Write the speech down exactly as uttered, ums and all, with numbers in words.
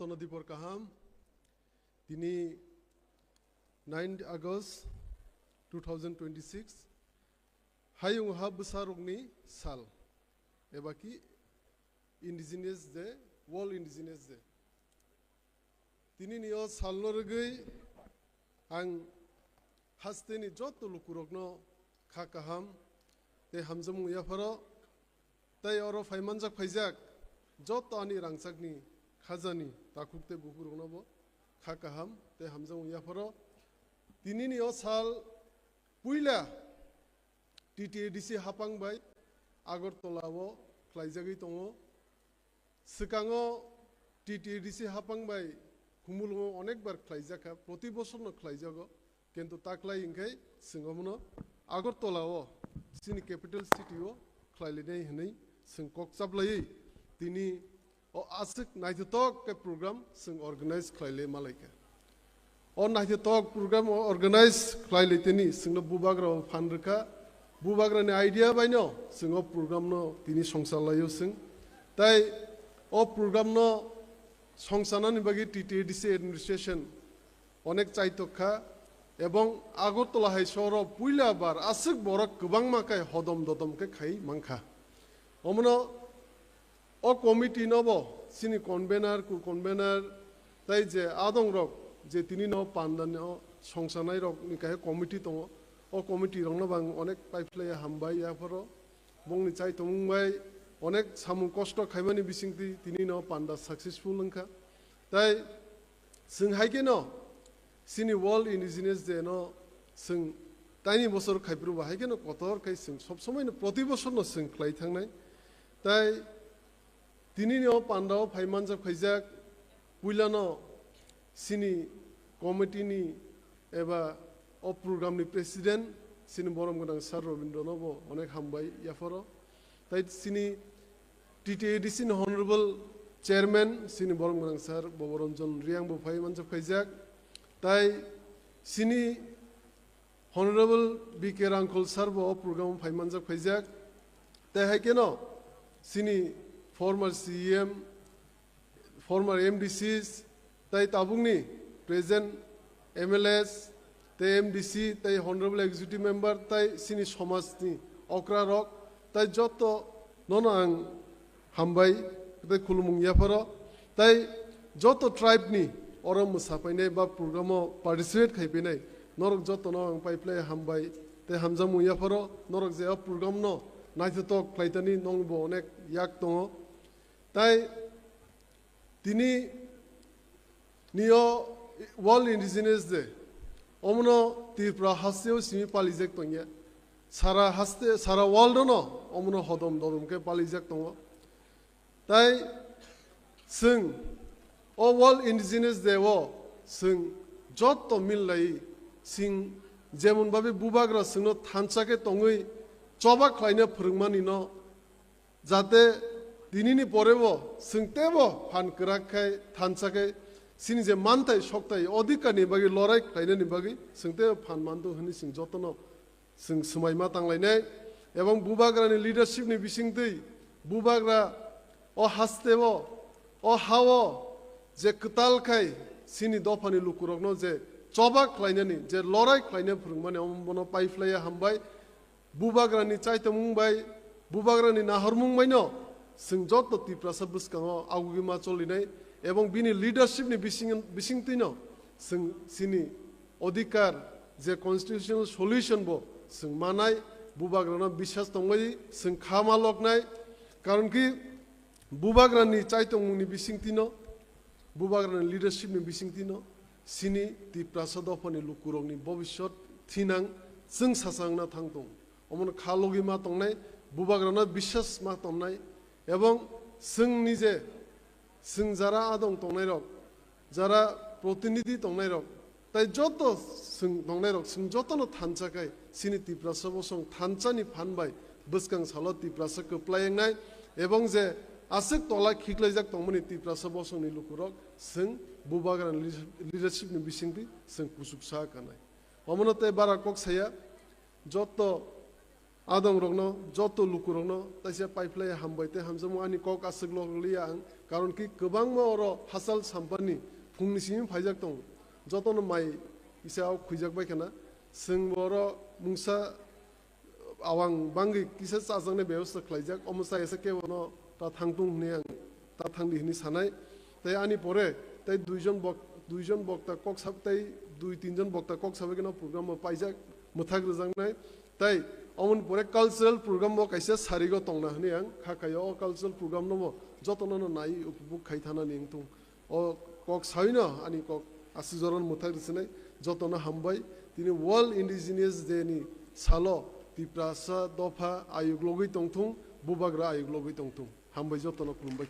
Tono dipor kaham. Tini ninth August two thousand twenty-six. Hayung ha bwsarokni sal. Eba ki Indigenous Day, World Indigenous Day. Tini ni o salno rwgwi ang hasteni joto lukurokno kha kaham tei hamjakmung yapharo, tei oro phaimanjak phaijak joto ani rangchakni khajani takhuk tei bukhurokno bo kha kaham tei hamjakmung yapharo. Tini ni o sal puila T T A D C hapang bai Agartala o khlaijagwi tongo. Swkango T T A D C hapang bai Khumulwngo onekbar khlaijakha, proti bosorno khlaijago, kintu taklai hwnkhe chwng omono Agartala o chini capital city o khlailainai hwnwi chwng kok chaplaiwi tini o aswk naithothok khe program chwng organize khlailai malaikha. O naithothok program o organize khlai lai tini chwngno bubagra o phan rwkha. Bubagrani idea baino chwng o program no tini songcha laio chwng. Tai o program no songchanani bagwi T T A D C administration onek chaitok kha, ebong Agartala hai sohoro puila bar aswk borok kwbangma khe hodom dodom khe khai mankha. Omono o committee no bo chini convener, co-convener, tai je adong rok je tini no panda no songsanai rok ni kahe committee tongo, o committee rok no bang onek paiphlai hambai yapharo bongni chai tongmung bai onek samung kosto khaimani bisingtwi tini no panda successful wngkha. Tai chwng hai kheno chini World Indigenous Day no chwng taini bosor khaiphuru bo hai kheno kotor khai chwng sob somoi no proti bosor no chwng khlai thangnai. Tai tini ni o panda o phai manjak phaijak puila no chini committee ni eba o program ni president chini borom gwnang sir Robindra no bo onek hambai yapharo. Tai chini T T A D C ni honorable chairman chini borom gwnang sir Boboranjan Reang bo phai manjak phaijak. Tai chini honorable B K Rangkhol sir bo o program phai manjak phaijak. Tai hai kheno chini former C E M, former M D Cs, tai tabukni present M L As, tai M D C, tai honorable executive member, tai chini somajni okra rok, tai joto nono ang hambai, tai khulumung yapharo, tai joto tribe ni oro mwsa painai ba program o participate khai painai, norok joto no ang paiplai hambai, tai hamjakmung yapharo, norok je o program no naithothok khlaitani nongbo onek yak tongo. Tai tini ni o World Indigenous Day, omono Tripura hasteo simi palijak tongya. Sara haste, sara world no omono hodom dodom khe palijak tongo. Tai chwng o World Indigenous Day o chwng joto millai chwng jemon babi bubagra chwngno thansa khe tongwi choba khlaina phwrwngmani no, jate tinini pore bo chwng teibo phan kwrak khai thansa khe chini je manthai sokthai odhikar ni bagwi lorai khlainani bagwi chwng teibo phan mandu hwnwi chwng jotono chwng swmai ma tanglainai, ebong bubagrani leadership ni bisingtwi bubagra o hasteo, o hao je kwtal khai chini dophani lukurokno je choba khlainani, je lorai khlaina phwrwngmani omono paiphlaiya hambai. Bubagrani chaitomung bai, bubagrani nahormung baino chwng joto Tiprasa bwskango agugwi ma cholinai, ebong bini leadership ni bising, bisingtwino chwng chini odhikar je constitutional solution bo chwng manai, bubagrano biswas tongmani chwng kha ma loknai, karon ki bubagrani chaitongmungni bisingtwino, bubagrani leadership ni bisingtwino chini Tiprasa dophani lukurokni bobisot thinang chwng sasa wngna thang tong. Omono kha logwi ma tongnai, bubagrano biswas ma tongnai, ebong chwng nije chwng jara adong tongnairok, jara protinidhi tongnairok, tai joto chwng tongnairok, chwng jotono thansa khai chini Tiprasa bosong thansani phan bai bwskang salo Tiprasa kwplai wngnai, ebong je aswk tola khiklaijak tongmani Tiprasa bosongni lukurok chwng bubagrani leadership ni bisingtwi chwng kuchuk sa kanai. Omono tei bara kok saya, joto Adong rokno, joto lukurokno taisa paiphlai hambai tei hamjakmung ani kok aswk lok liya ang, karon ki kwbangma oro hachal sampani phungni simi phaijak tong, jotono mai kisa o khwijak bai khana, chwng bo oro mungsa awang bangwi kisa chajaknai bebostha khlaijak, omo chayasa kebono ta thangtung hwnwi ang ta thangdi hwnwi sanai. Tei ani pore tei duijon bok-, duijon bokta kok sab-, tei dui tinjon bokta kok sabai kheno program o paijak, mwthak rwjaknai. Tei omoni pore cultural program bo kaisa sarigo tongna hwnwi ang kha khaio. O cultural program no bo jotono no nai upubuk khai thanani wngthung. O kok saino ani kok aswk jorano mwthak rwchinai, jotono hambai. Tini World Indigenous Day ni salo Tiprasa dopha ayuk logwi tongthung, bubagra ayuk logwi tongthung. Hambai jotono, khulumbai.